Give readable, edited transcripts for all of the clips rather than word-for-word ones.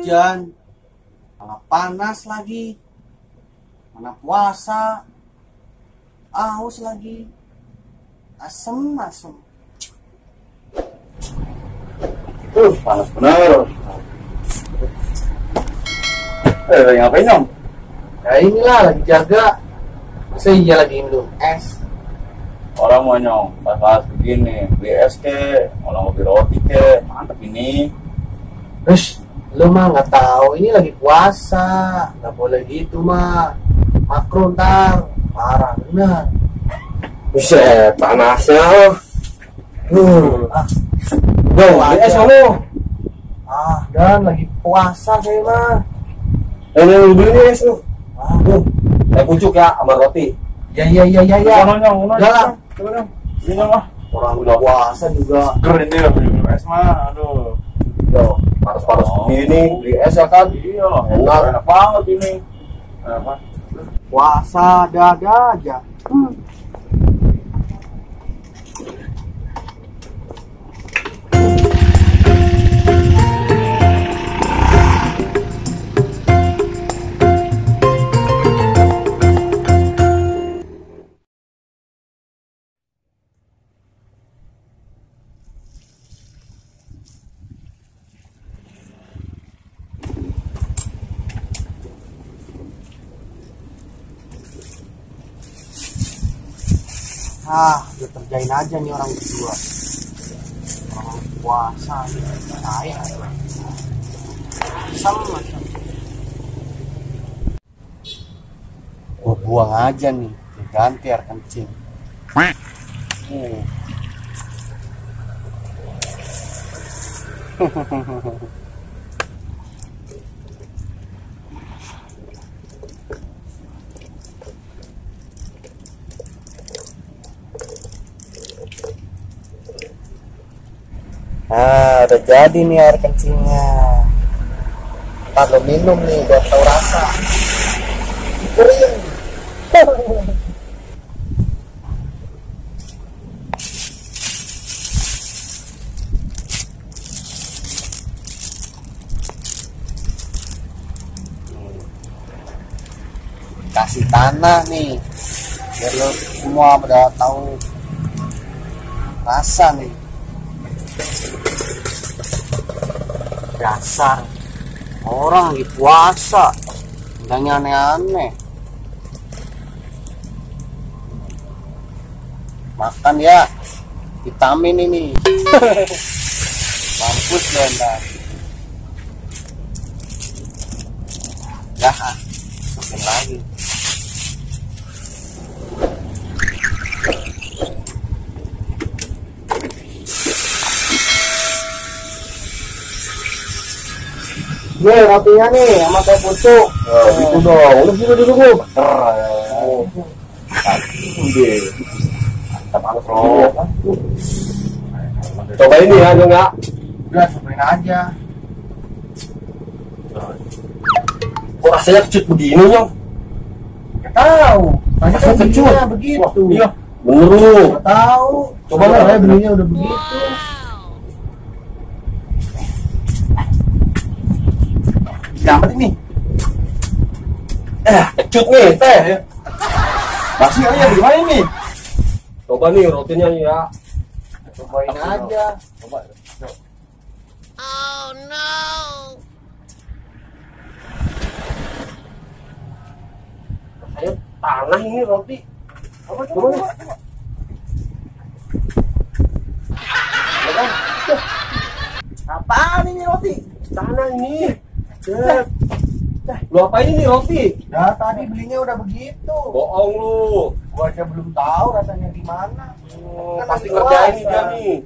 hujan, malah panas lagi, mana puasa, aus lagi, asem. Panas bener. Lagi ngapain Nyong? Ya inilah lagi jaga. Masa iya lagi minum es? Orang mau Nyong, pas begini, beli es ke, orang mau beli roti ke, mantep ini. Terus lu mah nggak tahu ini lagi puasa, nggak boleh gitu mah. Makro ntar parah bener. Buset, panasnya. Beli es lu. Dan lagi puasa saya mah. Ini beli nih es lu. Saya pucuk ya sama roti. Ya. Sono Nyong, Jalan. Coba Nyong. Ini Nyong lah. Orang udah puasa juga. Keren deh minum es mah. Aduh. Yo, Panas begini, beli es ya kan? Iya, enak banget ini. Apa? Puasa ada aja. Udah kerjain aja nih orang berdua. Orang puasa nih, saya. Sama. Gua buang aja nih, ganti air kencing. Udah jadi nih air kencingnya. Ntar lo minum nih biar tahu rasa. Kering. Kasih tanah nih biar lo semua udah tahu rasa nih. Dasar orang lagi puasa udahnya aneh-aneh. Makan ya, vitamin ini. Mampus deh ntar. Masukin lagi. Nih rotinya nih sama teh pucuk. Gitu dong. Udah gitu dulu. Mantap banget, Bro. Coba ini ya, Nyong ya. Udah cobain aja. Kok rasanya kecut begini, Nyong? Gak tahu. Tanya kan kecut. belinya begitu. Iya, bener lu. Gak tahu. Coba lah saya belinya udah begitu. Dapat ini. Kecut nih, teh. Masih kali ya gimana ini? Coba nih rotinya ya. Cobain aja. Coba. Oh no. Saya tanah ini roti. Coba. Apaan ini roti? Tanah ini. Lu apain ini roti? Ya tadi belinya udah begitu. Bohong lu. Gua aja belum tahu rasanya gimana. Pasti lagi ngerjain puasa. dia nih.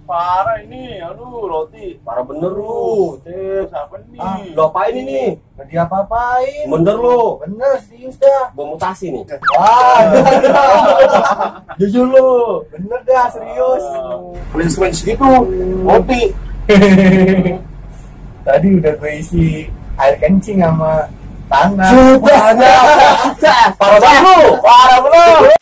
Parah ini, aduh roti. Parah bener lu. Siapa nih? Lu apain ini? Gak diapa-apain. Bener lu. Bener serius dah. Gua mutasi nih. Wah, Jujur lu. bener dah serius. Prinsip gitu. Roti. Tadi udah gue isi air kencing sama tanah. Parah banget lu. Parah bener.